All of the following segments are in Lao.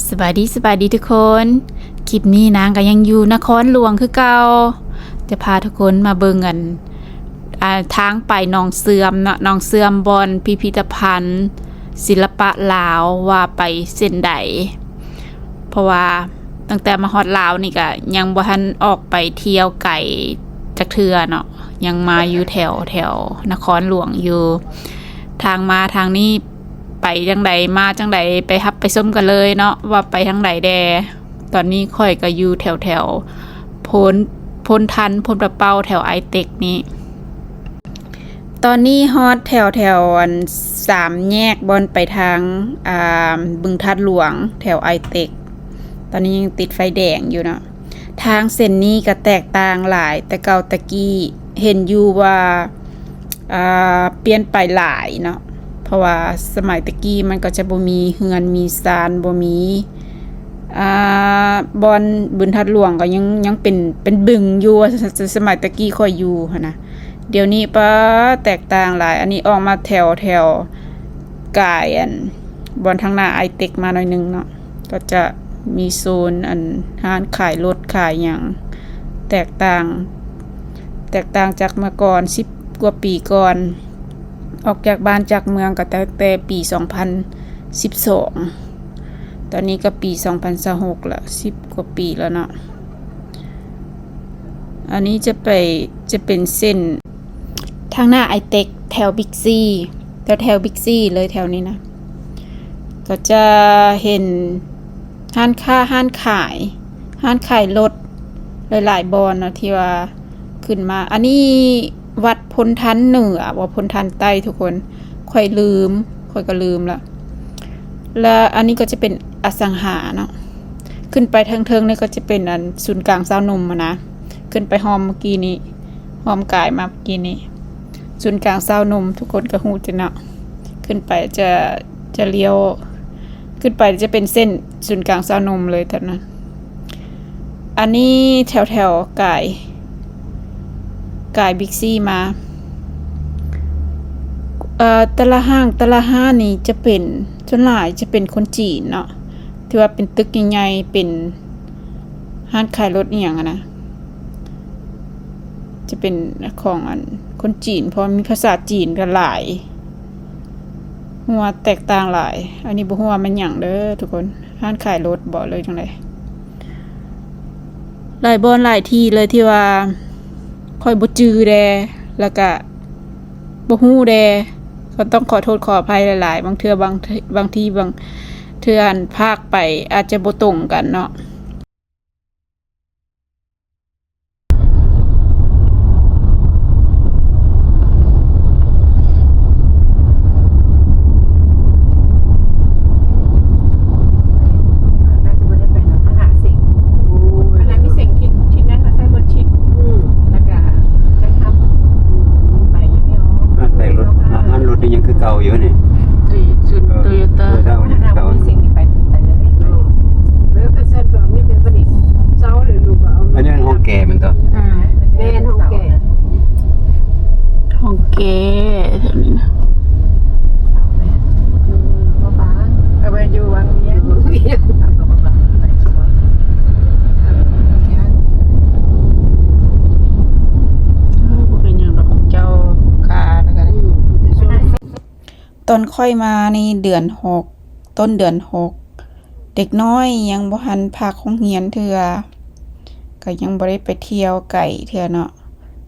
ສະບາຍດີ ສະບາຍດີທຸກຄົນ. ຄລິບນີ້ນາງກໍຍັງຢູ່ນະຄອນຫຼວງຄືເກົ່າ. ຈະພາທຸກຄົນມາເບິ່ງອັນ ອ່າ ທາງໄປໜອງເສື່ອມເນາະ, ໜອງເສື່ອມ ບ່ອນພິພິທະພັນສິລະປະລາວວ່າໄປເສັ້ນໃດ. ເພາະວ່າຕັ້ງແຕ່ມາຮອດລາວນີ້ກະຍັງບໍ່ທັນອອກໄປທ່ຽວໄກຈັກເທື່ອເນາະ, ຍັງມາຢູ່ແຖວ ແຖວນະຄອນຫຼວງຢູ່. ທາງມາທາງນີ້ ໄປຈັ່ງໃດ ມາຈັ່ງໃດ ໄປຮັບໄປຊົມກັນເລີຍເນາະ ວ່າໄປທາງໃດແດ່. ຕອນນີ້ຂ້ອຍກໍຢູ່ແຖວໆ ໂພນ ໂພນທັນ ໂພນປະເປົ້າ ແຖວໄອເຕັກນີ້. ຕອນນີ້ຮອດແຖວໆ ອັນ ສາມແຍກບ່ອນໄປທາງ ອ່າ ບຶງທາດຫຼວງ ແຖວໄອເຕັກ. ຕອນນີ້ຍັງຕິດໄຟແດງຢູ່ເນາະ. ທາງເສັ້ນນີ້ກໍແຕກຕ່າງຫຼາຍແຕ່ເກົ່າແຕ່ກີ້. ເຫັນຢູ່ວ່າ ອ່າ ປ່ຽນໄປຫຼາຍເນາະ, ເພາະວ່າສະໄໝແຕ່ກີ້ມັນກໍຈະບໍ່ມີເຮືອນມີຊານ ບໍ່ມີ ອ່າ ບ່ອນບຶງທາດຫຼວງກໍຍັງ ຍັງເປັນ ເປັນບຶງຢູ່ ສະ ສະໄໝແຕ່ກີ້ຂ້ອຍຢູ່ຫັ້ນນະ. ດຽວນີ້ປາ ແຕກຕ່າງຫຼາຍ. ອັນນີ້ອອກມາແຖວ ແຖວກາຍ ອັນ ບ່ອນທາງໜ້າໄອເຕັກມາໜ້ອຍໜຶ່ງເນາະ. ກໍຈະມີໂຊນ ອັນ ຮ້ານຂາຍລົດຂາຍຫຍັງ ແຕກຕ່າງ ແຕກຕ່າງຈາກເມື່ອກ່ອນ ສິບກວ່າປີກ່ອນ. ອອກຈາກບ້ານຈາກເມືອງກໍຕັ້ງແຕ່ປີສອງພັນສິບສອງ ຕອນນີ້ກໍປີສອງພັນຊາວຫົກລະ ສິບກວ່າປີແລ້ວເນາະ. ອັນນີ້ຈະໄປ ຈະເປັນເສັ້ນ ທາງໜ້າໄອເຕັກ ແຖວບິກຊີ ແຖວ ແຖວບິກຊີເລີຍແຖວນີ້ນະ. ກໍຈະເຫັນຮ້ານຄ້າ ຮ້ານຂາຍ ຮ້ານຂາຍລົດຫຼາຍໆບ່ອນເນາະ ທີ່ວ່າຂຶ້ນມາ. ອັນນີ້ວັດໂພນທັນເໜືອ ບໍ່ ໂພນທັນໃຕ້ ທຸກຄົນ ຂ້ອຍລືມ ຂ້ອຍກໍລືມລະ. ແລ້ວອັນນີ້ກໍຈະເປັນອະສັງຫາເນາະ. ຂຶ້ນໄປເທິງໆນີ້ກໍຈະເປັນ ອັນ ສູນກາງຊາວໜຸ່ມຫັ້ນນະ. ຂຶ້ນໄປຮ່ອມເມື່ອກີ້ນີ້ ຮ່ອມກາຍມາເມື່ອກີ້ນີ້ ສູນກາງຊາວໜຸ່ມ ທຸກຄົນກໍຮູ້ຈັກເນາະ. ຂຶ້ນໄປຈະ ຈະລ້ຽວ ຂຶ້ນໄປຈະເປັນເສັ້ນສູນກາງຊາວໜຸ່ມເລີຍຕອນນັ້ນ. ອັນນີ້ແຖວໆກາຍ ກາຍບິກຊີມາ. ເອີ ແຕ່ລະຫ້າງ ແຕ່ລະຮ້ານນີ້ຈະເປັນ ສ່ວນຫຼາຍຈະເປັນຄົນຈີນເນາະ ທີ່ວ່າເປັນຕຶກໃຫຍ່ໆ ເປັນຮ້ານຂາຍລົດອີ່ຫຍັງຫັ້ນນະ. ຈະເປັນຂອງອັນຄົນຈີນ ເພາະມີພາສາຈີນກໍຫຼາຍ ຮູ້ວ່າແຕກຕ່າງຫຼາຍ. ອັນນີ້ບໍ່ຮູ້ວ່າແມ່ນຫຍັງເດີທຸກຄົນ ຮ້ານຂາຍລົດບໍ ຫຼືຈັ່ງໃດ. ຫຼາຍບ່ອນຫຼາຍທີ່ເລີຍທີ່ວ່າຂ້ອຍບໍ່ຈື່ແດ່ ແລ້ວກະບໍ່ຮູ້ແດ່ ກໍຕ້ອງຂໍໂທດຂໍອະໄພຫຼາຍໆ. ບາງເທື່ອ ບາງ ບາງທີ ບາງເທື່ອອັນພາກໄປອາດຈະບໍ່ຕົງກັນເນາະ. ໜ້າຈະບໍ່ໄດ້ໄປນຳພະນະເສັງ. ໂອ້ຍ ພະນະມີເສັງທິດ ທິດນັ້ນນະ ໃຊ້ເບິດທິດ. ອືມ ແລ້ວກະໄດ້ຮັບ ອືມ ໄປຢູ່ນີ້ເນາະ. ຮ້ານແຕ່ງລົດ ຮ້ານລົດນີ້ຍັງຄືເກົ່າຢູ່ນີ້. ໂຕໂຍ ເອີ ໂຕໂຍຕ້າ ໂຕໂຍຕ້າຍັງຄືເກົ່າ. ພະນະມີເສັງນີ້ໄປ ໄປເລີຍ. ເອີ ແລ້ວກໍຊັ້ນກໍມີແຕ່ປະດິດເຊົາເລີຍລູກກໍເອົາ. ອັນນີ້ຫ້ອງແກແມ່ນຕົວະ? ອືມ ແມ່ນຫ້ອງແກ. ຫ້ອງແກແຖວນີ້ນະ. ເອົາໄວ້ຢູ່ວັງວຽງ. ເອີ ບໍ່ເປັນຫຍັງດອກ ເຈົ້າກາແລ້ວກໍໄດ້. ອືມ ຕອນຂ້ອຍມານີ້ເດືອນຫົກ ຕົ້ນເດືອນຫົກ ເດັກນ້ອຍຍັງບໍ່ທັນພັກໂຮງຮຽນເທື່ອ ກໍຍັງບໍ່ໄດ້ໄປທ່ຽວໄກເທື່ອເນາະ.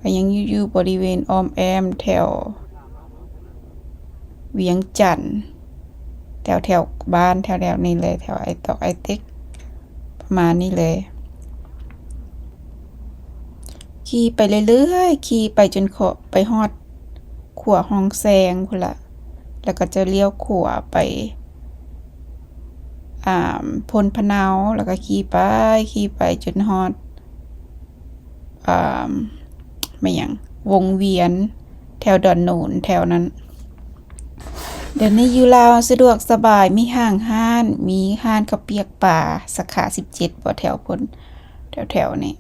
ກໍຍັງຢູ່ ຢູ່ບໍລິເວນອ້ອມແອ້ມແຖວວຽງຈັນ ແຖວ ແຖວບ້ານ ແຖວໆນີ້ເລີຍ ແຖວໄອຕອກໄອເຕັກ ປະມານນີ້ເລີຍ. ຂີ່ໄປເລື້ອຍໆ ຂີ່ໄປຈົນເຄາະ ໄປຮອດຂົວຮ່ອງແຊງພຸ້ນລະ ແລ້ວກໍຈະລ້ຽວຂວາໄປ ອ່າ ໂພນພະເນົາ ແລ້ວກໍຂີ່ໄປ ຂີ່ໄປຈົນຮອດ ອ່າ ແມ່ນຫຍັງ ວົງວຽນ ແຖວດອນໂນນ ແຖວນັ້ນ. ດຽວນີ້ຢູ່ລາວສະດວກສະບາຍ ມີຫ້າງຮ້ານ ມີຮ້ານເຂົ້າປຽກປາ ສາຂາສິບເຈັດບໍ ແຖວພຸ້ນ ແຖວໆນີ້.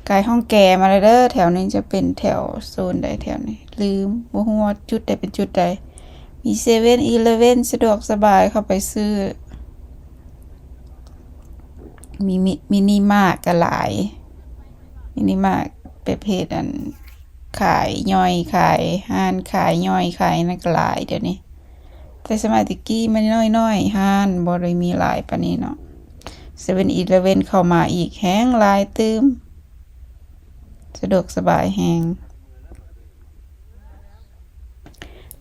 ກາຍຮ່ອງແກມາແລ້ວເດີ ແຖວນີ້ຈະເປັນແຖວໂຊນໃດແຖວນີ້ ລືມ ບໍ່ຮູ້ວ່າຈຸດໃດເປັນຈຸດໃດ. ມີເຊເວັນອີເລເວັນ ສະດວກສະບາຍເຂົ້າໄປຊື້ ມີມິ ມິນິມາດກໍຫຼາຍ ມິນິມາດປະເພດອັນຂາຍຍ່ອຍ ຂາຍຮ້ານຂາຍຍ່ອຍ ຂາຍນັ້ນກໍຫຼາຍດຽວນີ້ ແຕ່ສະໄໝແຕ່ກີ້ມັນນ້ອຍໆ ຮ້ານບໍ່ໄດ້ມີຫຼາຍປານນີ້ເນາະ ເຊເວັນອີເລເວັນເຂົ້າມາອີກແຮງຫຼາຍຕື່ມ ສະດວກສະບາຍແຮງ.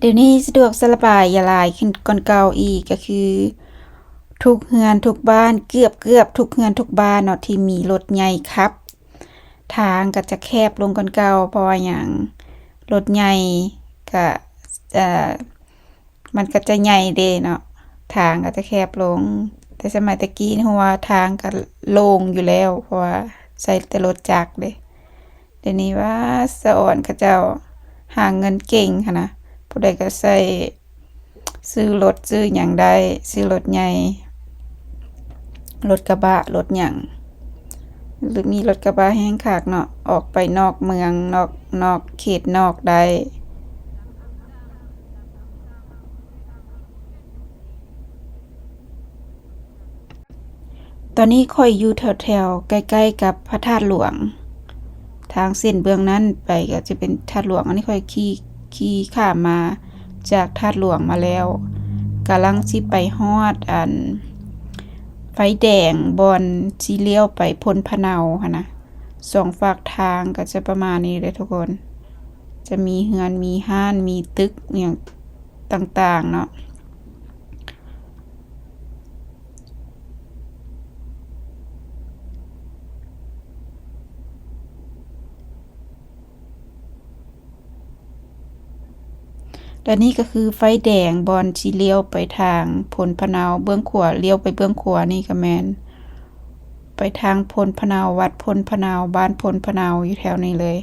ດຽວນີ້ສະດວກສະບາຍຫຼາຍຂຶ້ນກ່ອນເກົ່າອີກ ກໍຄືທຸກເຮືອນທຸກບ້ານ ເກືອບ ເກືອບທຸກເຮືອນທຸກບ້ານເນາະ ທີ່ມີລົດໃຫຍ່ຂັບ ທາງກໍຈະແຄບລົງກ່ອນເກົ່າ ເພາະວ່າຫຍັງ ລົດໃຫຍ່ກະ ເອີ ມັນກໍຈະໃຫຍ່ເດ້ເນາະ ທາງກໍຈະແຄບລົງ ແຕ່ສະໄໝແຕ່ກີ້ຮູ້ວ່າທາງກໍໂລ່ງຢູ່ແລ້ວ ເພາະວ່າໃຊ້ແຕ່ລົດຈັກເດ້. ດຽວນີ້ວ່າສະອອນເຂົາເຈົ້າຫາເງິນເກັ່ງຫັ້ນນະ ຜູ້ໃດກໍໃຊ້ຊື້ລົດຊື້ຫຍັງໄດ້ ຊື້ລົດໃຫຍ່ ລົດກະບະລົດຫຍັງ ຫຼືມີລົດກະບະແຮງຄັກເນາະ ອອກໄປນອກເມືອງ ນອກ ນອກເຂດນອກໄດ້. ຕອນນີ້ຂ້ອຍຢູ່ແຖວໆ ໃກ້ໆ ກັບພະທາດຫຼວງ ທາງເສັ້ນເບື້ອງນັ້ນໄປກໍຈະເປັນທາດຫຼວງ ອັນນີ້ຂ້ອຍຂີ່ ຂີ່ຂ້າມມາຈາກທາດຫຼວງມາແລ້ວ ກຳລັງຊິໄປຮອດອັນໄຟແດງ ບ່ອນຊິລ້ຽວໄປໂພນພະເນົາຫັ້ນນະ ສອງຟາກທາງກໍຈະປະມານນີ້ເດ້ທຸກຄົນ ຈະມີເຮືອນ ມີຮ້ານ ມີຕຶກຫຍັງຕ່າງໆເນາະ. ແລະນີ້ກໍຄືໄຟແດງບ່ອນຊິລ້ຽວໄປທາງໂພນພະເນົາ ເບື້ອງຂວາ ລ້ຽວໄປເບື້ອງຂວານີ້ກໍແມ່ນໄປທາງໂພນພະເນົາ ວັດໂພນພະເນົາ ບ້ານໂພນພະເນົາ ຢູ່ແຖວນີ້ເລີຍ.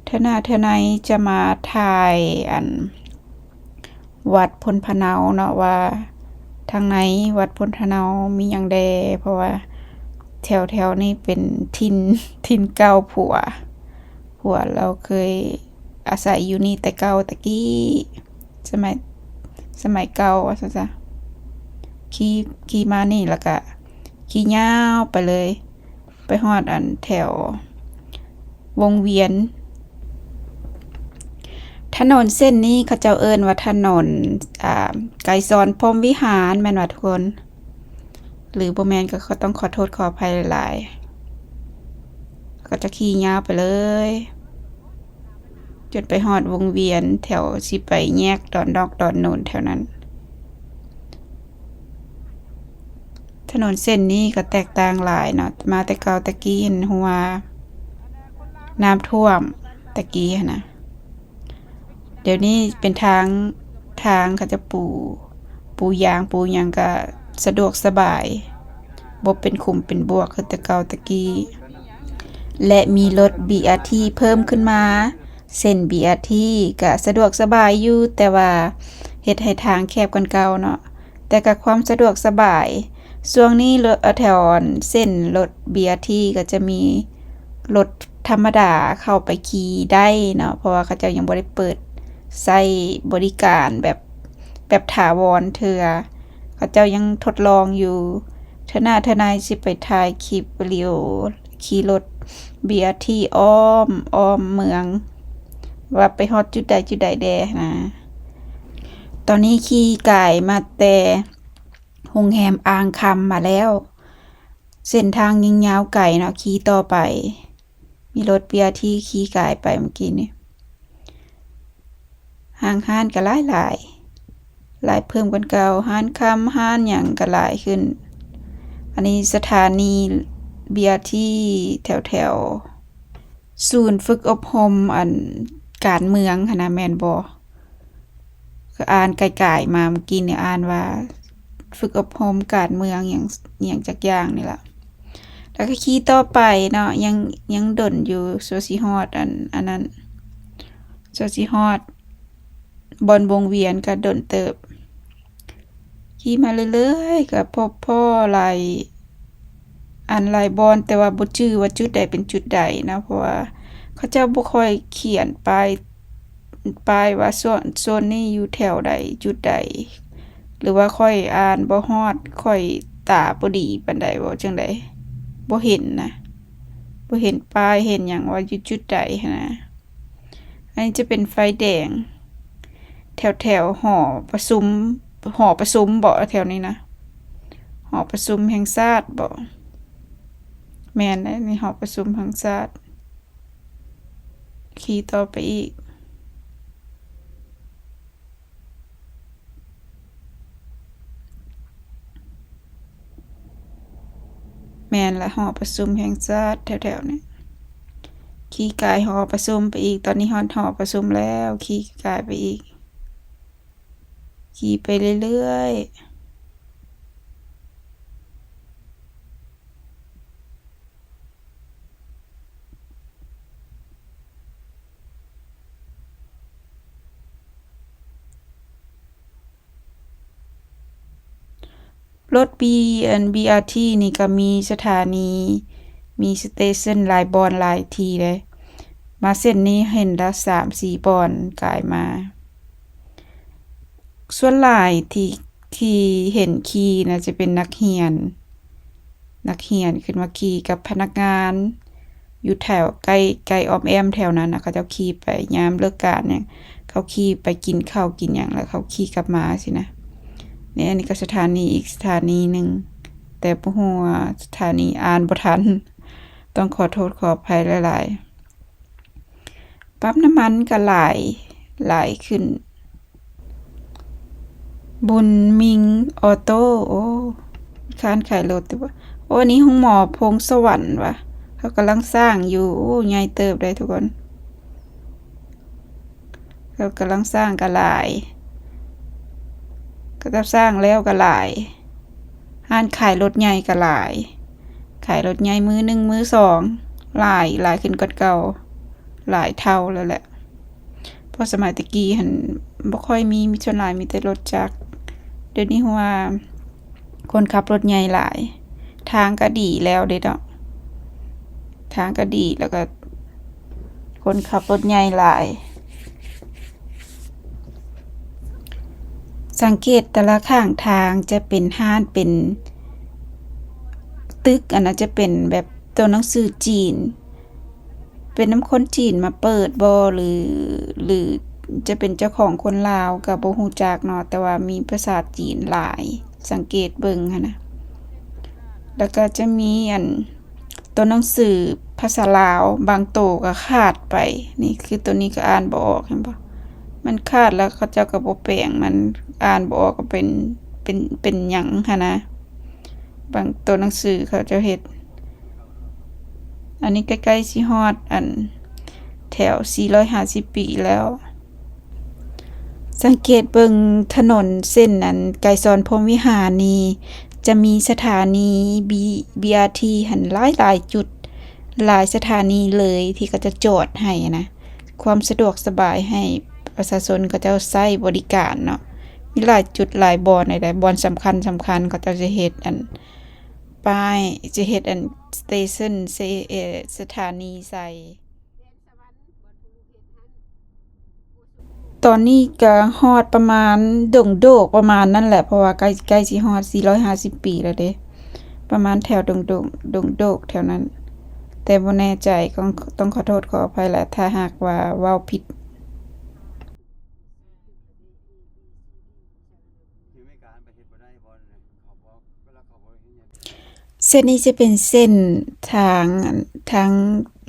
ເທື່ອໜ້າເທື່ອໃນຈະມາຖ່າຍອັນ ວັດໂພນພະເນົາເນາະ ວ່າທາງໃນວັດໂພນພະເນົາມີຫຍັງແດ່ ເພາະວ່າແຖວໆນີ້ເປັນຖິ່ນ ຖິ່ນເກົ່າຜົວ ຜົວລາວເຄີຍອາໄສຢູ່ນີ້ແຕ່ເກົ່າແຕ່ກີ້ ສະໄໝ ສະໄໝເກົ່າວ່າຊັ້ນຊະ ຂີ່ ຂີ່ມານີ້ ແລ້ວກະຂີ່ຍາວໄປເລີຍ ໄປຮອດອັນແຖວວົງວຽນ. ຖະໜົນເສັ້ນນີ້ເຂົາເຈົ້າເອີ້ນວ່າຖະໜົນ ອ່າ ໄກສອນ ພົມວິຫານ ແມ່ນບໍ່ທຸກຄົນ? ຫຼືບໍ່ແມ່ນກໍຕ້ອງຂໍໂທດຂໍອະໄພຫຼາຍໆ. ເຂົາເຈົ້າຂີ່ຍາວໄປເລີຍ ຈົນໄປຮອດວົງວຽນ ແຖວຊິໄປແຍກດອນນອກດອນໂນນແຖວນັ້ນ. ຖະໜົນເສັ້ນນີ້ກໍແຕກຕ່າງຫຼາຍເນາະ ມາແຕ່ເກົ່າແຕ່ກີ້ຫັ້ນ ຮູ້ວ່ານ້ຳຖ້ວມແຕ່ກີ້ຫັ້ນນະ ດຽວນີ້ເປັນທາງ ທາງເຂົາຈະປູ ປູຢາງປູຫຍັງກໍສະດວກສະບາຍ ບໍ່ເປັນຂຸມເປັນບວກຄືແຕ່ເກົ່າແຕ່ກີ້ ແລະ ມີລົດບີອາທີເພີ່ມຂຶ້ນມາ ເສັ້ນບີອາທີກໍສະດວກສະບາຍຢູ່ ແຕ່ວ່າເຮັດໃຫ້ທາງແຄບກວ່າເກົ່າເນາະ ແຕ່ກໍຄວາມສະດວກສະບາຍ ຊ່ວງນີ້ລົດ ແຖວເສັ້ນລົດບີອາທີກໍຈະມີລົດທຳມະດາເຂົ້າໄປຂີ່ໄດ້ເນາະ ເພາະວ່າເຂົາເຈົ້າຍັງບໍ່ໄດ້ເປີດໃຊ້ບໍລິການແບບ ແບບຖາວອນເທື່ອ ເຂົາເຈົ້າຍັງທົດລອງຢູ່ ເທື່ອໜ້າເທື່ອໃນຊິໄປຖ່າຍຄລິບວິດີໂອຂີ່ລົດບີອາທີອ້ອມ ອ້ອມເມືອງ ວ່າໄປຮອດຈຸດໃດຈຸດໃດແດ່ນະ. ຕອນນີ້ຂີ່ກາຍມາແຕ່ໂຮງແຮມອ່າງຄຳມາແລ້ວ ເສັ້ນທາງຍັງຍາວໄກເນາະ ຂີ່ຕໍ່ໄປ ມີລົດບີອາທີຂີ່ກາຍໄປເມື່ອກີ້ນີ້ ຫ້າງຮ້ານກໍຫຼາຍໆ ຫຼາຍເພີ່ມກວ່າເກົ່າ ຮ້ານຄຳ ຮ້ານຫຍັງກໍຫຼາຍຂຶ້ນ. ອັນນີ້ສະຖານີບີອາທີແຖວໆ ສູນຝຶກອົບຮົມອັນການເມືອງຫັ້ນນະ ແມ່ນບໍ່? ກໍອ່ານກາຍໆມາເມື່ອກີ້ນີ້ ອ່ານວ່າຝຶກອົບຮົມການເມືອງຫຍັງ ຫຍັງຈັກຢ່າງນີ້ລະ ແລ້ວກໍຂີ່ຕໍ່ໄປເນາະ ຍັງ ຍັງດົນຢູ່ ຊົ່ວຊິຮອດອັນ ອັນນັ້ນ ຊົ່ວຊິຮອດບ່ອນວົງວຽນກໍດົນເຕີບ. ຂີ່ມາເລື້ອຍໆ ກໍພົບພໍ້ຫຼາຍອັນຫຼາຍບ່ອນ ແຕ່ວ່າບໍ່ຈື່ວ່າຈຸດໃດເປັນຈຸດໃດເນາະ ເພາະວ່າເຂົາເຈົ້າບໍ່ຄ່ອຍຂຽນປ້າຍ ປ້າຍວ່າໂຊນ ໂຊນນີ້ຢູ່ແຖວໃດ ຈຸດໃດ ຫຼືວ່າຂ້ອຍອ່ານບໍ່ຮອດ ຂ້ອຍຕາບໍ່ດີປານໃດບໍ ຈັ່ງໃດ ບໍ່ເຫັນນະ ບໍ່ເຫັນປ້າຍເຫັນຫຍັງວ່າຢູ່ຈຸດໃດຫັ້ນນະ. ອັນນີ້ຈະເປັນໄຟແດງ ແຖວໆຫໍປະຊຸມ ຫໍປະຊຸມບໍ ແຖວນີ້ນະ ຫໍປະຊຸມແຫ່ງຊາດບໍ? ແມ່ນແຫຼະ ນີ້ຫໍປະຊຸມແຫ່ງຊາດ. ຂີ່ຕໍ່ໄປອີກ ແມ່ນລະ ຫໍປະຊຸມແຫ່ງຊາດແຖວໆນີ້ ຂີ່ກາຍຫໍປະຊຸມໄປອີກ. ຕອນນີ້ຮອດຫໍປະຊຸມແລ້ວ ຂີ່ກາຍໄປອີກ ຂີ່ໄປເລື້ອຍໆ. ລົດບີ ອັນ ບີອາທີ ນີ້ກໍມີສະຖານີ ມີສະເຕເຊິນຫຼາຍບ່ອນຫຼາຍທີ່ເດ້. ມາເສັ້ນນີ້ເຫັນລະສາມສີ່ບ່ອນກາຍມາ. ສ່ວນຫຼາຍທີ່ຂີ່ ເຫັນຂີ່ນະ ຈະເປັນນັກຮຽນ ນັກຮຽນຂຶ້ນມາຂີ່ກັບພະນັກງານ ຢູ່ແຖວໃກ້ ໃກ້ອ້ອມແອ້ມແຖວນັ້ນນະ ເຂົາເຈົ້າຂີ່ໄປ ຍາມເລີກການຫຍັງ ເຂົາຂີ່ໄປກິນເຂົ້າກິນຫຍັງ ແລ້ວເຂົາຂີ່ກັບມາຊີ້ນະ. ນີ້ ອັນນີ້ກໍສະຖານີອີກສະຖານີໜຶ່ງ ແຕ່ບໍ່ຮູ້ວ່າສະຖານີ ອ່ານບໍ່ທັນ ຕ້ອງຂໍໂທດຂໍອະໄພຫຼາຍໆ. ປ້ຳນ້ຳມັນກໍຫຼາຍ ຫຼາຍຂຶ້ນ. ບຸນມິງອອໂຕ້ ໂອ້ ຮ້ານຂາຍລົດຕິວະ. ໂອ້ ອັນນີ້ໂຮງໝໍພົງສະຫວັນຫວາ ເຂົາກຳລັງສ້າງຢູ່. ໂອ້ ໃຫຍ່ເຕີບເດ້ທຸກຄົນ ເຂົາກຳລັງສ້າງກໍຫຼາຍ ເຂົາເຈົ້າສ້າງແລ້ວກໍຫຼາຍ. ຮ້ານຂາຍລົດໃຫຍ່ກໍຫຼາຍ ຂາຍລົດໃຫຍ່ມືໜຶ່ງມືສອງ ຫຼາຍ ຫຼາຍຂຶ້ນກວ່າເກົ່າ ຫຼາຍເທົ່າແລ້ວແຫຼະ. ເພາະສະໄໝແຕ່ກີ້ຫັ້ນບໍ່ຄ່ອຍມີ ມີ ສ່ວນຫຼາຍມີແຕ່ລົດຈັກ. ດຽວນີ້ເພາະວ່າຄົນຂັບລົດໃຫຍ່ຫຼາຍ ທາງກໍດີແລ້ວເດ້ເນາະ ທາງກໍດີ ແລ້ວກໍຄົນຂັບລົດໃຫຍ່ຫຼາຍ. ສັງເກດແຕ່ລະຂ້າງທາງຈະເປັນຮ້ານ ເປັນຕຶກ ອັນນັ້ນຈະເປັນແບບໂຕໜັງສືຈີນ ເປັນນຳຄົນຈີນມາເປີດບໍ ຫຼື ຫຼືຈະເປັນເຈົ້າຂອງຄົນລາວກໍບໍ່ຮູ້ຈັກເນາະ ແຕ່ວ່າມີພາສາຈີນຫຼາຍ ສັງເກດເບິ່ງຫັ້ນນະ. ແລ້ວກໍຈະມີອັນ ໂຕໜັງສືພາສາລາວບາງໂຕກໍຂາດໄປ. ນີ້ຄືໂຕນີ້ກໍອ່ານບໍ່ອອກ ເຫັນບໍ່? ມັນຂາດແລ້ວເຂົາເຈົ້າກໍບໍ່ແປງ ມັນອ່ານບໍ່ອອກວ່າເປັນ ເປັນ ເປັນຫຍັງຫັ້ນນະ. ບາງໂຕໜັງສືເຂົາເຈົ້າເຮັດ ອັນນີ້ໃກ້ໆຊິຮອດອັນແຖວສີ່ຮ້ອຍຫ້າສິບປີແລ້ວ. ສັງເກດເບິ່ງຖະໜົນເສັ້ນອັນໄກສອນພົມວິຫານນີ້ ຈະມີສະຖານີບີ ບີອາທີຫັ້ນຫຼາຍໆຈຸດ ຫຼາຍສະຖານີເລີຍທີ່ເຂົາຈະຈອດໃຫ້ນະ ຄວາມສະດວກສະບາຍໃຫ້ປະຊາຊົນເຂົາເຈົ້າໃຊ້ບໍລິການເນາະ. ມີຫຼາຍຈຸດຫຼາຍບ່ອນໃດໆ ບ່ອນສຳຄັນໆ ເຂົາເຈົ້າຈະເຮັດອັນປ້າຍ ຈະເຮັດອັນສະເຕເຊິນ ເຊ ເອີ ສະຖານີໃສ່. ຕອນນີ້ກະຮອດປະມານດົງໂດກປະມານນັ້ນແຫຼະ ເພາະວ່າໃກ້ ໃກ້ຊິຮອດສີ່ຮ້ອຍຫ້າສິບປີແລ້ວເດ້ ປະມານແຖວດົງໂດກ ດົງໂດກແຖວນັ້ນ ແຕ່ບໍ່ແນ່ໃຈ ຕ້ອງ ຕ້ອງຂໍໂທດຂໍອະໄພແຫຼະ ຖ້າຫາກວ່າເວົ້າຜິດ. ເສັ້ນນີ້ຈະເປັນເສັ້ນທາງ ທາງ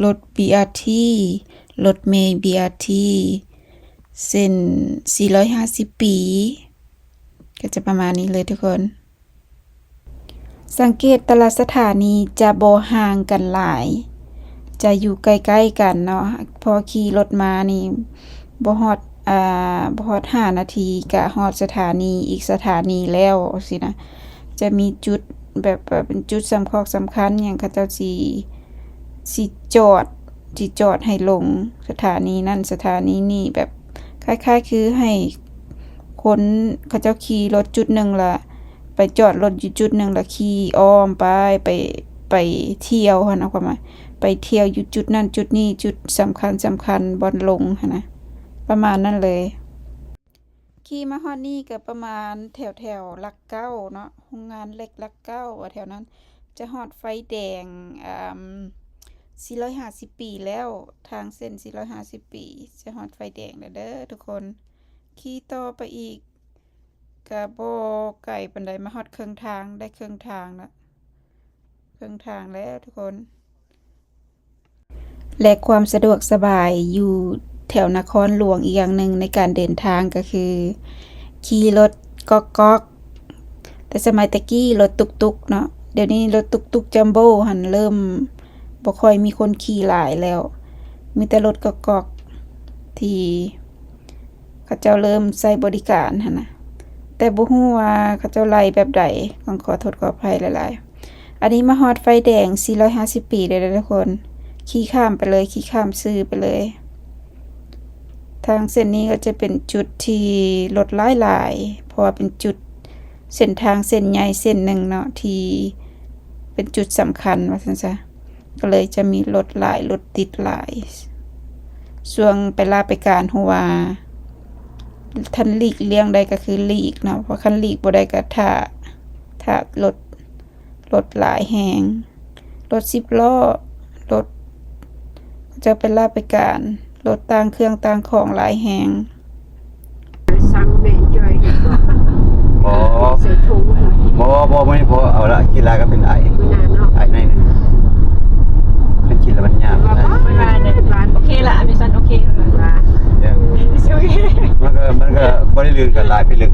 ລົດບີອາທີ ລົດເມບີອາທີ ເສັ້ນສີ່ຮ້ອຍຫ້າສິບປີ ກໍຈະປະມານນີ້ເລີຍທຸກຄົນ. ສັງເກດແຕ່ລະສະຖານີຈະບໍ່ຫ່າງກັນຫຼາຍ ຈະຢູ່ໃກ້ໆກັນເນາະ ພໍຂີ່ລົດມານີ້ບໍ່ຮອດ ອ່າ ບໍ່ຮອດຫ້ານາທີກະຮອດສະຖານີ ອີກສະຖານີແລ້ວຊີ້ນະ. ຈະມີຈຸດແບບ ແບບເປັນຈຸດສຳຄອກສຳຄັນຫຍັງ ເຂົາເຈົ້າຊິ ຊິຈອດ ຊິຈອດໃຫ້ລົງສະຖານີນັ້ນສະຖານີນີ້ ແບບຄ້າຍໆຄືໃຫ້ຄົນເຂົາເຈົ້າຂີ່ລົດຈຸດໜຶ່ງລະ ໄປຈອດລົດຢູ່ຈຸດໜຶ່ງ ແລ້ວຂີ່ອ້ອມໄປ ໄປ ໄປທ່ຽວຫັ້ນນະ ຄວາມໝາຍ ໄປທ່ຽວຢູ່ຈຸດນັ້ນຈຸດນີ້ ຈຸດສຳຄັນສຳຄັນ ບ່ອນລົງຫັ້ນນະ. ປະມານນັ້ນເລີຍ. ຂີ່ມາຮອດນີ້ກໍປະມານແຖວໆຫຼັກເກົ້າເນາະ, ໂຮງງານເຫຼັກຫຼັກເກົ້າ ວ່າແຖວນັ້ນ. ຈະຮອດໄຟແດງ ອາ ສີ່ຮ້ອຍຫ້າສິບປີແລ້ວ, ທາງເສັ້ນສີ່ຮ້ອຍຫ້າສິບປີ ຈະຮອດໄຟແດງແລ້ວເດີທຸກຄົນ. ຂີ່ຕໍ່ໄປອີກ ກະບໍ່ໄກປານໃດ, ມາຮອດເຄິ່ງທາງ, ໄດ້ເຄິ່ງທາງລະ, ເຄິ່ງທາງແລ້ວທຸກຄົນ. ແລະ ຄວາມສະດວກສະບາຍຢູ່ແຖວນະຄອນຫຼວງອີກຢ່າງໜຶ່ງໃນການເດີນທາງກໍຄືຂີ່ລົດກອກໆ, ແຕ່ສະໄໝແຕ່ກີ້ລົດຕຸກໆເນາະ, ດຽວນີ້ລົດຕຸກໆຈັມໂບ້ຫັ້ນເລີ່ມບໍ່ຄ່ອຍມີຄົນຂີ່ຫຼາຍແລ້ວ, ມີແຕ່ລົດກອກໆທີ່ ເຂົາເຈົ້າເລີ່ມໃຊ້ບໍລິການຫັ້ນນະ, ແຕ່ບໍ່ຮູ້ວ່າເຂົາເຈົ້າໄລ່ແບບໃດ, ຕ້ອງຂໍໂທດຂໍອະໄພຫຼາຍໆ. ອັນນີ້ມາຮອດໄຟແດງສີ່ຮ້ອຍຫ້າສິບປີແລ້ວເດີທຸກຄົນ, ຂີ່ຂ້າມໄປເລີຍ, ຂີ່ຂ້າມຊື່ໄປເລີຍ. ທາງເສັ້ນນີ້ກໍຈະເປັນຈຸດທີ່ລົດຫຼາຍໆ, ເພາະວ່າເປັນຈຸດເສັ້ນທາງເສັ້ນໃຫຍ່ເສັ້ນໜຶ່ງເນາະ ທີ່ເປັນຈຸດສຳຄັນວ່າຊັ້ນຊະ. ກໍເລີຍຈະມີລົດຫຼາຍ, ລົດຕິດຫຼາຍ. ຊ່ວງໄປລາໄປການ ຮູ້ວ່າ ຄັນຫຼີກລ່ຽງໄດ້ກໍຄືຫຼີກເນາະ, ເພາະຄັນຫຼີກບໍ່ໄດ້ກໍຖ້າ, ຖ້າລົດ, ລົດຫຼາຍແຮງ, ລົດສິບລໍ້, ລົດ ເຂົາເຈົ້າໄປລາໄປການ, ລົດຕ່າງເຄື່ອງຕ່າງຂອງຫຼາຍແຮງ. ສັ່ງແມ່ຈ່ອຍໃຫ້ບໍ່? ບໍ່ ໃສ່ຖົງໃຫ້ບໍ່? ບໍ່ ມື້ນີ້ບໍ່ເອົາລະ, ກິນຫຼາຍກໍເປັນໄອ, ມື້ໜ້າເນາະ, ໄອໜ້ອຍໜຶ່ງ. ຄັນກິນແລ້ວມັນຍາກ. ວ່າ ວ່າ ວ່າ ໂອເຄລະ, ອາເມຊອນໂອເຄລະ. ວ່າ It's okay. ມັນກໍ, ມັນກໍບໍ່ໄດ້ລື່ນກັນຫຼາຍໄປເລີຍ.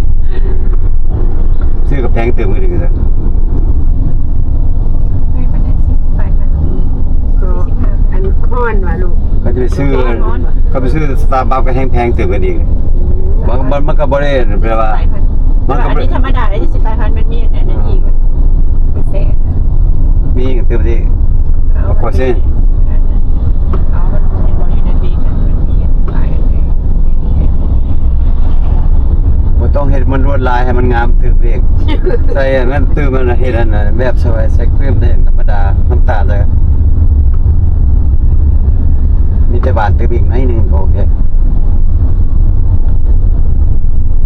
ຊື້ກໍແພງຕື່ມຄືກັນ. ເຮີ້ຍ ປານໃດ? ສີ່ສິບປາຍພັນ. ກໍອັນຮ້ອນວ່າລູກ ກໍຈະໄປຊື້, ກໍໄປຊື້ສະຕາບັກກໍແຮງແພງຕື່ມກັນອີກ. ມັນ, ມັນ, ມັນກໍບໍ່ໄດ້ແບບວ່າ, ມັນກໍບໍ່ໄດ້ ອັນນີ້ທຳມະດາໄດ້ ສີ່ສິບປາຍພັນ. ມັນມີອັນນັ້ນອີກ ເປີເຊັນ ມີຕື່ມອີກ. ເອົາ ເອົາເປີເຊັນ ເອົາ ມັນເຫັນບໍ່ຢູ່ໃນລີກ ມັນມີຫຼາຍອັນເດ້. ບໍ່ຕ້ອງເຮັດມັນລວດລາຍໃຫ້ມັນງາມຕື່ມອີກ. ໃສ່ອັນນັ້ນຕື່ມ, ອັນນັ້ນເຮັດອັນນັ້ນ ແບບໃສ່, ໃສ່ຄຣີມໄດ້ທຳມະດາ, ນ້ຳຕານໃສ່, ມີແຕ່ຫວານຕື່ມອີກໜ້ອຍໜຶ່ງກໍໂອເຄ.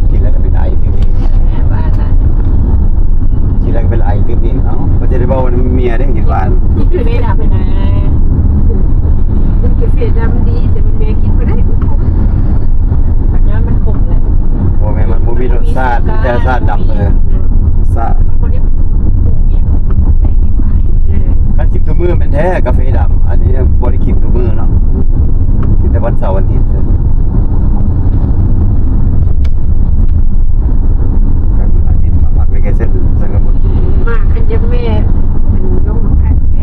ກິນແລ້ວກໍເປັນໄອຕື່ມອີກ, ກິນແລ້ວກໍເປັນໄອຕື່ມອີກ. ເອົ້າ ບໍ່ຈະໄດ້ເວົ້ານຳເມຍເດ້ ກິນຫວານ. ເມດຳຫັ້ນນະ ກິນກາເຟດຳດີ, ແຕ່ແມ່ກິນບໍ່ໄດ້ ມັນຂົມ. ມັນຍ້ອນມັນຂົມແຫຼະ. ບໍ່ແມ່ນ, ມັນບໍ່ມີລົດຊາດ, ມີແຕ່ຊາດດຳເລີຍ. ຊາດ ມັນບໍ່ໄດ້ປຸງຫຍັງ ໃສ່ຫຼາຍ. ເອີ ຄັນກິນທຸກມື້ແມ່ນແທ້ ກາເຟດຳ. ອັນນີ້ບໍ່ໄດ້ກິນທຸກມື້ເນາະ, ກິນແຕ່ວັນເສົາວັນອາທິດ. ອາທິດມາພັກເວກາເຊັນ ສັງກະບຸນ ມາຄັນຢາກແວ່ ອັນ ລົງມາຂາຍກາແຟ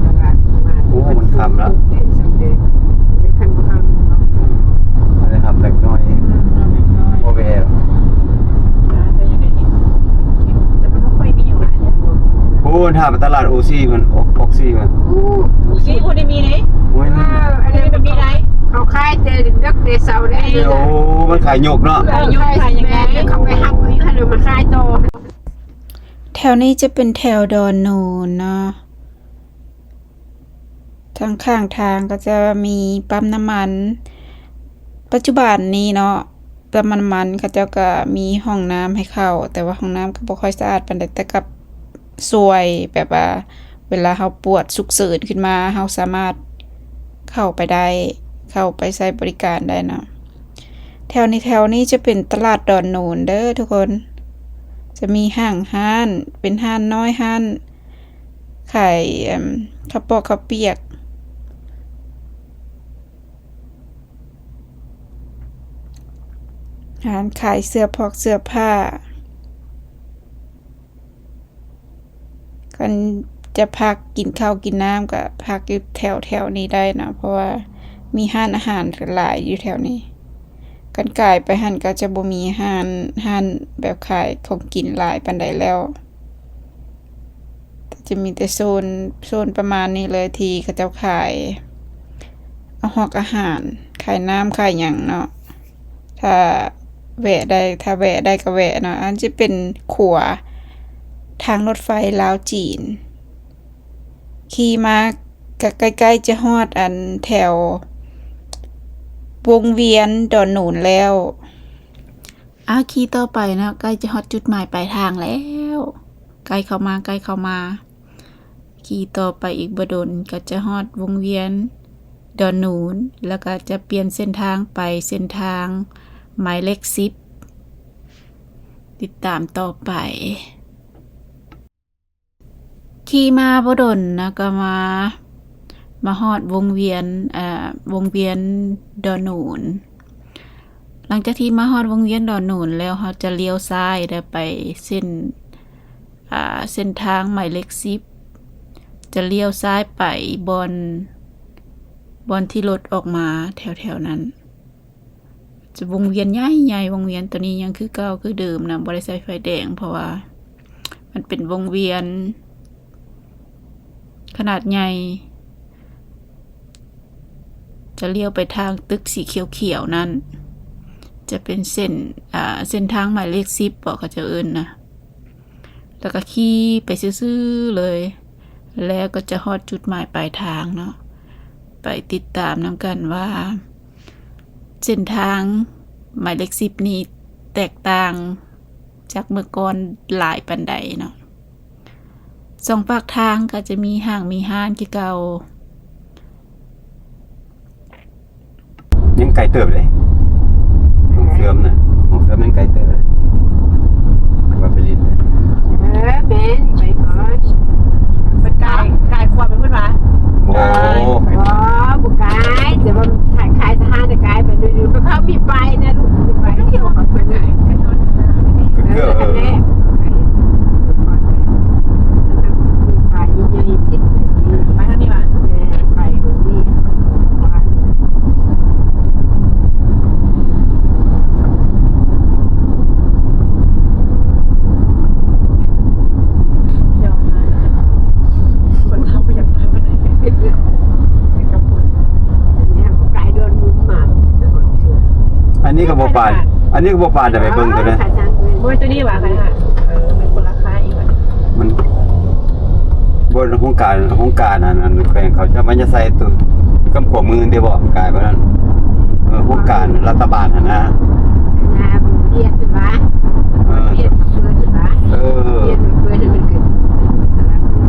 ຕະຫຼາດມາ. ໂອ້ ມັນຄ່ຳລະ ເດ້ ຊັ້ນເດ້ ຄັນບໍ່ຄ່ຳ ໄດ້ຮັບເລັກນ້ອຍ ອືມ ເລັກນ້ອຍ ບໍ່ແວ່. ອ່າ ແຕ່ຍັງໄດ້ເຫັນ ເຫັນ ແຕ່ມັນບໍ່ຄ່ອຍມີຫຍັງຫຼາຍເດ້. ໂອ້ ຖ້າໄປຕະຫຼາດໂອຊີພຸ້ນ ອອກ ອອກຊີພຸ້ນ. ໂອ້ ໂອຊີບໍ່ໄດ້ມີເດ້. ໂອ້ຍ ເອີ ອັນນີ້ມັນມີໄດ໋ ເຂົາຂາຍແຕ່ເດິກແຕ່ເຊົ້າເດ້. ໂອ້ ມັນຂາຍຍົກເນາະ ຂາຍຍົກ ຂາຍຍັງໄງ ເຂົາໄປຮັບຢູ່ຫັ້ນ ເອົາມາຂາຍຕໍ່. ແຖວນີ້ຈະເປັນແຖວດອນໂນນເນາະ. ທາງຂ້າງທາງກໍຈະມີປ້ຳນ້ຳມັນ. ປັດຈຸບັນນີ້ເນາະ ປ້ຳນ້ຳມັນເຂົາເຈົ້າກໍມີຫ້ອງນ້ຳໃຫ້ເຂົ້າ, ແຕ່ວ່າຫ້ອງນ້ຳກໍບໍ່ຄ່ອຍສະອາດປານໃດ, ແຕ່ກໍຊ່ວຍແບບວ່າ ເວລາເຮົາປວດສຸກເສີນຂຶ້ນມາ ເຮົາສາມາດເຂົ້າໄປໄດ້, ເຂົ້າໄປໃຊ້ບໍລິການໄດ້ເນາະ. ແຖວນີ້, ແຖວນີ້ຈະເປັນຕະຫຼາດດອນໂນນເດີທຸກຄົນ. ຈະມີຫ້າງຮ້ານ, ເປັນຮ້ານນ້ອຍ, ຮ້ານຂາຍ ເອີ່ມ ເຂົ້າປອກເຂົ້າປຽກ, ຮ້ານຂາຍເສື້ອພອກເສື້ອຜ້າ. ຄັນຈະພັກກິນເຂົ້າກິນນ້ຳ ກໍພັກຢູ່ແຖວໆນີ້ໄດ້ເນາະ, ເພາະວ່າມີຮ້ານອາຫານຫຼາຍຢູ່ແຖວນີ້. ຄັນກາຍໄປຫັ້ນກໍຈະບໍ່ມີຮ້ານ, ຮ້ານແບບຂາຍຂອງກິນຫຼາຍປານໃດແລ້ວ. ຈະມີແຕ່ໂຊນ, ໂຊນປະມານນີ້ເລີຍ ທີ່ເຂົາເຈົ້າຂາຍອາຫອກອາຫານ, ຂາຍນ້ຳ, ຂາຍຫຍັງເນາະ. ຖ້າແວະໄດ້, ຖ້າແວະໄດ້ກໍແວະເນາະ. ອັນຈະເປັນຂົວທາງລົດໄຟລາວຈີນ. ຂີ່ມາກໍໃກ້ໆຈະຮອດອັນແຖວ ວົງວຽນດອນໜູນແລ້ວ. ອາ ຂີ່ຕໍ່ໄປເນາະ, ໃກ້ຈະຮອດຈຸດໝາຍປາຍທາງແລ້ວ. ໃກ້ເຂົ້າມາ, ໃກ້ເຂົ້າມາ. ຂີ່ຕໍ່ໄປອີກບໍ່ດົນກໍຈະຮອດວົງວຽນດອນໜູນ, ແລ້ວກໍຈະປ່ຽນເສັ້ນທາງໄປເສັ້ນທາງໝາຍເລກສິບ. ຕິດຕາມຕໍ່ໄປ. ຂີ່ມາບໍ່ດົນນະ ກໍມາ, ມາຮອດວົງວຽນ, ເອີ, ວົງວຽນດອນໜູນ. ຫຼັງຈາກທີ່ມາຮອດວົງວຽນດອນໜູນແລ້ວ, ເຮົາຈະລ້ຽວຊ້າຍໄດ້ໄປເສັ້ນ, ອ່າ, ເສັ້ນທາງໝາຍເລກສິບ, ຈະລ້ຽວຊ້າຍໄປບ່ອນ, ບ່ອນທີ່ລົດອອກມາແຖວໆນັ້ນ. ຈະວົງວຽນໃຫຍ່ໆ, ວົງວຽນໂຕນີ້ຍັງຄືເກົ່າຄືເດີມນະ, ບໍ່ໄດ້ໃສ່ໄຟແດງ, ເພາະວ່າມັນເປັນວົງວຽນຂະໜາດໃຫຍ່. ຈະລ້ຽວໄປທາງຕຶກສີຂຽວໆນັ້ນ, ຈະເປັນເສັ້ນ, ອ່າ, ເສັ້ນທາງໝາຍເລກສິບບໍ ເຂົາເຈົ້າເອີ້ນນະ. ແລ້ວກໍຂີ່ໄປຊື່ໆເລີຍ, ແລ້ວກໍຈະຮອດຈຸດໝາຍປາຍທາງເນາະ. ໄປຕິດຕາມນຳກັນວ່າເສັ້ນທາງໝາຍເລກສິບນີ້ແຕກຕ່າງຈາກເມື່ອກ່ອນຫຼາຍປານໃດເນາະ. ສອງປາກທາງກໍຈະມີຫ້າງມີຮ້ານຄືເກົ່າ. ຍັງໄກເຕີບເດ້ ໝ່ອງເຊື່ອມນະ, ໝ່ອງເຊື່ອມຍັງໄກເຕີບເດ້ ວ່າໄປຫຼິ້ນນະ. ເອີ ແມ່ນ ໄປກ່ອນ. ມັນກາຍ, ກາຍຂວາໄປພຸ້ນຫວາ? ບໍ່ ບໍ່ ບໍ່ກາຍ, ແຕ່ວ່າຂາຍ, ຂາຍທະຫານນະ ກາຍໄປເລື້ອຍໆ. ມັນເຂົາມີໄຟນະລູກ, ມີໄຟ. ເກືອບ ເອີ. ໄປທາງນີ້ຫວາ? ແມ່ນ ໄປທາງນີ້. ອັນນີ້ກໍບໍ່ປານ, ອັນນີ້ກໍບໍ່ປານ, ແຕ່ໄປເບິ່ງຕົວນັ້ນ. ໂອ້ຍ ຕົວນີ້ຫວາ? ເອີ ມັນຄົນລາຄາອີກ. ມັນ ບໍ່ ໂຮງການ, ໂຮງການອັນ, ອັນແຂວງເຂົາຈະມາຈະໃສ່ຕົວກຳຂວາມືເດ້ບໍ່? ກາຍແບບນັ້ນ. ເອີ ໂຮງການລັດຖະບານຫັ້ນນະ. ເອີ ເອີ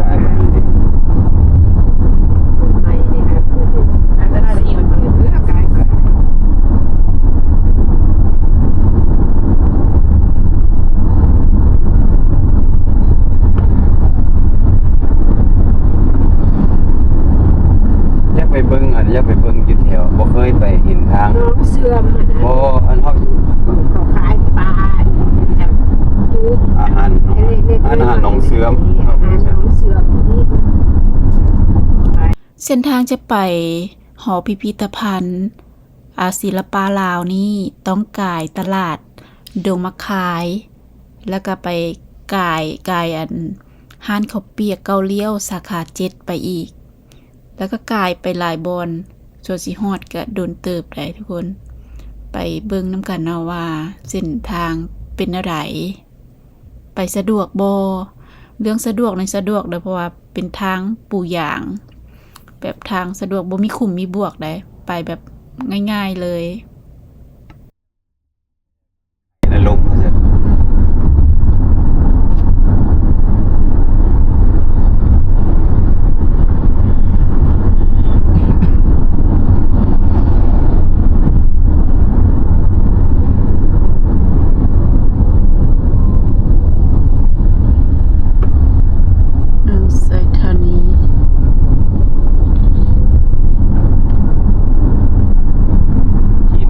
ກາຍແບບນັ້ນເດ້. ຢາກໄປເບິ່ງ, ອັນ ຢາກໄປເບິ່ງຢູ່ແຖວ, ບໍ່ເຄີຍໄປເຫັນທາງ ໜອງເຊື່ອມຫັ້ນນະ. ບໍ່ ອັນ ເຮົາ ເຂົາຂາຍປາ ອາຫານ ເອີ ອາຫານໜອງເຊື່ອມ. ອາຫານໜອງເຊື່ອມນີ້ ເສັ້ນທາງຈະໄປຫໍພິພິທະພັນ ອາ ສິລະປະລາວນີ້ ຕ້ອງກາຍຕະຫຼາດດົງໝາກຄາຍ ແລ້ວກໍໄປກາຍ, ກາຍອັນຮ້ານເຂົ້າປຽກເກົ້າລ້ຽວສາຂາເຈັດໄປອີກ, ແລ້ວກໍກາຍໄປຫຼາຍບ່ອນ, ສ່ວນຊິຮອດກໍດົນເຕີບໄດ໋ທຸກຄົນ. ໄປເບິ່ງນຳກັນເນາະວ່າເສັ້ນທາງເປັນແນວໃດ. ໄປສະດວກບໍ່? ເລື່ອງສະດວກນີ້ສະດວກເດີ້ ເພາະວ່າເປັນທາງປູຢາງ, ແບບທາງສະດວກ ບໍ່ມີຂຸມມີບວກໃດ, ໄປແບບງ່າຍໆເລີຍ. ເອີ ໃສ່ເທົ່ານີ້. ຂີ່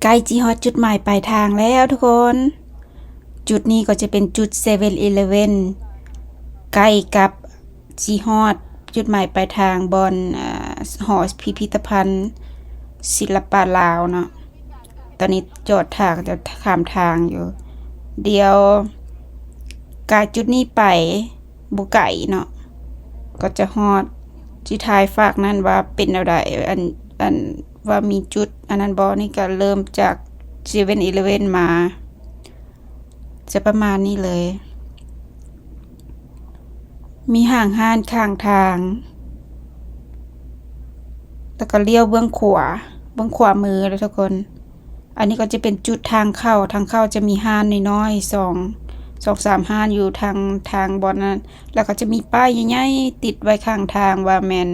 ໃກ້ຊິຮອດຈຸດໝາຍປາຍທາງແລ້ວທຸກຄົນ. ຈຸດນີ້ກໍຈະເປັນຈຸດເຊເວັນອີເລເວັນ ໃກ້ກັບຊິຮອດຈຸດໝາຍປາຍທາງບ່ອນ ອາ ຫໍພິພິທະພັນສິລະປະລາວເນາະ. ຕອນນີ້ຈອດຖ້າ ຈະຂ້າມທາງຢູ່. ດຽວ ກາຍຈຸດນີ້ໄປ ບໍ່ໄກເນາະ ກໍຈະຮອດ. ຊິຖ່າຍຟາກນັ້ນວ່າເປັນແນວໃດ ອັນ ອັນວ່າມີຈຸດອັນນັ້ນບໍ່. ນີ້ກໍເລີ່ມຈາກເຊເວັນອີເລເວັນມາ ຈະປະມານນີ້ເລີຍ. ມີຫ້າງຮ້ານຂ້າງທາງ ແລ້ວກໍລ້ຽວເບື້ອງຂວາ ເບື້ອງຂວາມືເດີທຸກຄົນ. ອັນນີ້ກໍຈະເປັນຈຸດທາງເຂົ້າ. ທາງເຂົ້າຈະມີຮ້ານນ້ອຍໆ ສອງ ສອງສາມຮ້ານຢູ່ທາງ ທາງບ່ອນນັ້ນ. ແລ້ວກໍຈະມີປ້າຍໃຫຍ່ໆຕິດໄວ້ຂ້າງທາງວ່າແມ່ນ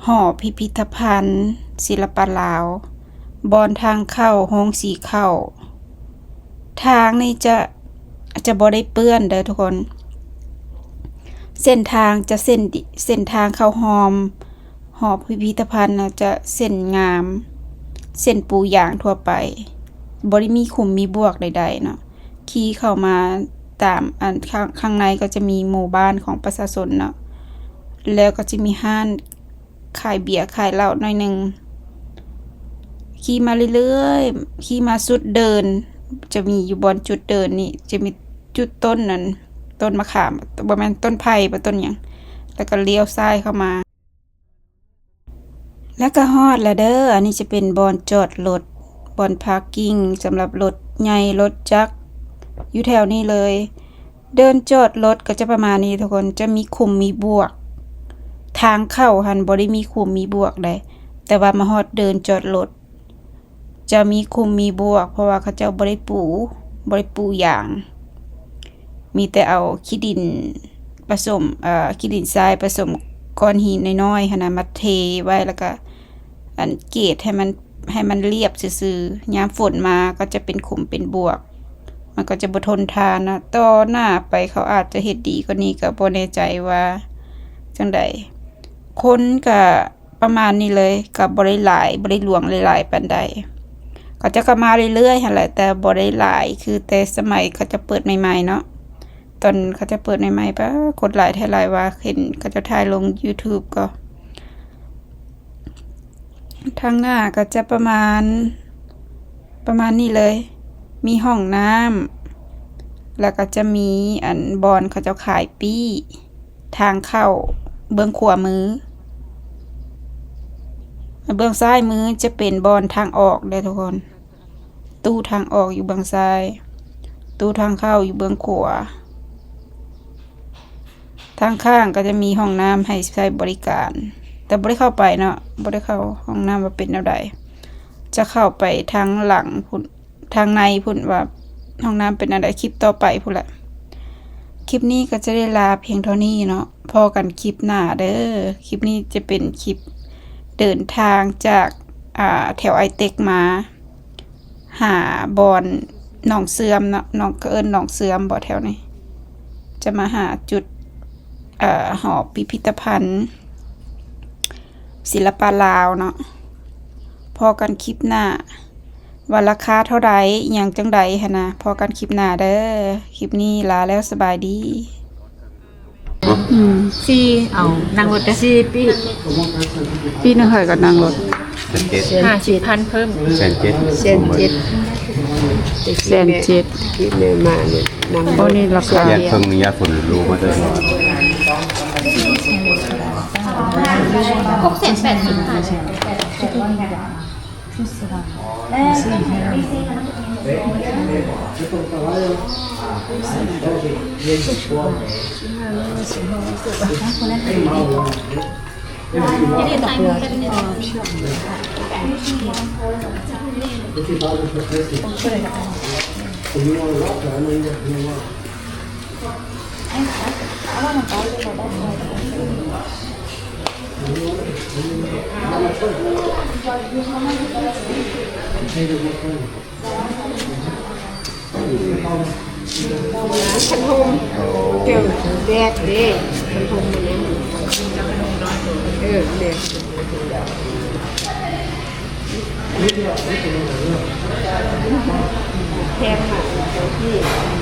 ຫໍພິພິທະພັນສິລະປະລາວ. ບ່ອນທາງເຂົ້າໂຮງສີເຂົ້າ. ທາງນີ້ຈະ ຈະບໍ່ໄດ້ເປື້ອນເດີທຸກຄົນ. ເສັ້ນທາງຈະເສັ້ນ ເສັ້ນທາງເຂົ້າຮ່ອມ ຫໍພິພິທະພັນນະຈະເສັ້ນງາມ ເສັ້ນປູຢາງທົ່ວໄປ ບໍ່ໄດ້ມີຂຸມມີບວກໃດໆເນາະ. ຂີ່ເຂົ້າມາຕາມອັນ ຂ້າງ ຂ້າງໃນກໍຈະມີໝູ່ບ້ານຂອງປະຊາຊົນເນາະ ແລ້ວກໍຈະມີຮ້ານຂາຍເບຍຂາຍເຫຼົ້າໜ້ອຍໜຶ່ງ. ຂີ່ມາເລື້ອຍໆ ຂີ່ມາສຸດເດີ່ນ ຈະມີຢູ່ບ່ອນຈຸດເດີ່ນນີ້ ຈະມີຈຸດຕົ້ນນັ້ນ ຕົ້ນມະຂາມ ບໍ່ແມ່ນ ຕົ້ນໄຜ່ບໍ່ ຕົ້ນຫຍັງ ແລ້ວກໍລ້ຽວຊ້າຍເຂົ້າມາ. ແລ້ວກໍຮອດແລ້ວເດີ. ອັນນີ້ຈະເປັນບ່ອນຈອດລົດ ບ່ອນພາກກິ້ງສຳລັບລົດໃຫຍ່ລົດຈັກ ຢູ່ແຖວນີ້ເລີຍ. ເດີ່ນຈອດລົດກໍຈະປະມານນີ້ທຸກຄົນ ຈະມີຂຸມມີບວກ. ທາງເຂົ້າຫັ້ນບໍ່ໄດ້ມີຂຸມມີບວກໃດ ແຕ່ວ່າມາຮອດເດີ່ນຈອດລົດ ຈະມີຂຸມມີບວກ ເພາະວ່າເຂົາເຈົ້າບໍ່ໄດ້ປູ ບໍ່ໄດ້ປູຢາງ ມີແຕ່ເອົາຂີ້ດິນປະສົມ ເອີ ຂີ້ດິນຊາຍປະສົມກ້ອນຫີນນ້ອຍໆຫັ້ນນະ ມາເທໄວ້ ແລ້ວກະ ອັນ ເກດໃຫ້ມັນ ໃຫ້ມັນລຽບຊື່ໆ. ຍາມຝົນມາກໍຈະເປັນຂຸມເປັນບວກ ມັນກໍຈະບໍ່ທົນທານເນາະ. ຕໍ່ໜ້າໄປເຂົາອາດຈະເຮັດດີກວ່ານີ້ ກໍບໍ່ແນ່ໃຈວ່າຈັ່ງໃດ. ຄົນກະ ປະມານນີ້ເລີຍ ກໍບໍ່ໄດ້ຫຼາຍ ບໍ່ໄດ້ຫຼວງຫຼາຍປານໃດ. ເຂົາເຈົ້າກໍມາເລື້ອຍໆຫັ້ນແຫຼະ ແຕ່ບໍ່ໄດ້ຫຼາຍຄືແຕ່ສະໄໝເຂົາເຈົ້າເປີດໃໝ່ໆເນາະ. ຕອນເຂົາເຈົ້າເປີດໃໝ່ໆ ປາ ຄົນຫຼາຍແທ້ຫຼາຍວ່າ ເຫັນເຂົາເຈົ້າຖ່າຍລົງຢູທູບກໍ. ທາງໜ້າກໍຈະປະມານ ປະມານນີ້ເລີຍ ມີຫ້ອງນ້ຳ ແລ້ວກໍຈະມີ ອັນ ບ່ອນເຂົາເຈົ້າຂາຍປີ້. ທາງເຂົ້າເບື້ອງຂວາມື ເບື້ອງຊ້າຍມືຈະເປັນບ່ອນທາງອອກເດີທຸກຄົນ. ຕູ້ທາງອອກຢູ່ເບື້ອງຊ້າຍ ຕູ້ທາງເຂົ້າຢູ່ເບື້ອງຂວາ. ທາງຂ້າງກໍຈະມີຫ້ອງນ້ຳໃຫ້ໃຊ້ບໍລິການ ແຕ່ບໍ່ໄດ້ເຂົ້າໄປເນາະ ບໍ່ໄດ້ເຂົ້າຫ້ອງນ້ຳວ່າເປັນແນວໃດ. ຈະເຂົ້າໄປທາງຫຼັງພຸ້ນ ທາງໃນພຸ້ນວ່າຫ້ອງນ້ຳເປັນອັນໃດ ຄລິບຕໍ່ໄປພຸ້ນແຫຼະ. ຄລິບນີ້ກໍຈະໄດ້ລາພຽງເທົ່ານີ້ເນາະ ພໍ້ກັນຄລິບໜ້າເດີ. ຄລິບນີ້ຈະເປັນຄລິບເດີນທາງຈາກ ອ່າ ແຖວໄອເຕັກມາຫາບ່ອນໜອງເຊື່ອມເນາະ ໜອງ ເອີ້ນໜອງເຊື່ອມບໍ່ແຖວນີ້ ຈະມາຫາຈຸດ ເອີ ຫໍພິພິທະພັນ ສິລະປະລາວເນາະ. ພໍ້ກັນຄລິບໜ້າ ວ່າລາຄາເທົ່າໃດ ອີ່ຫຍັງຈັ່ງໃດຫັ້ນນະ. ພໍ້ກັນຄລິບໜ້າເດີ. ຄລິບນີ້ລາແລ້ວ ສະບາຍດີ. ອືມ ສີ່ ເອົາ ນັ່ງລົດເດີ ສີ່ປີ ປີໜຶ່ງຂ້ອຍກໍນັ່ງລົດ ແສນເຈັດ ຫ້າສິບພັນເພີ່ມ ແສນເຈັດ ແສນເຈັດ ແສນເຈັດ ທີ່ແມ່ມານີ້ນຳ ໂອ້ ນີ້ລາຄາ ຢາກເພິ່ງ ຢາກເພິ່ງຮູ້ມາແຕ່ ຫົກແສນແປດສິບພັນ ຄັນຮົ່ມ ເຈົ້າແດດເດ້ ຄັນຮົ່ມມັນຍັງ ເອີ ແດດ. ແພງມາກເຈົ້າທີ່.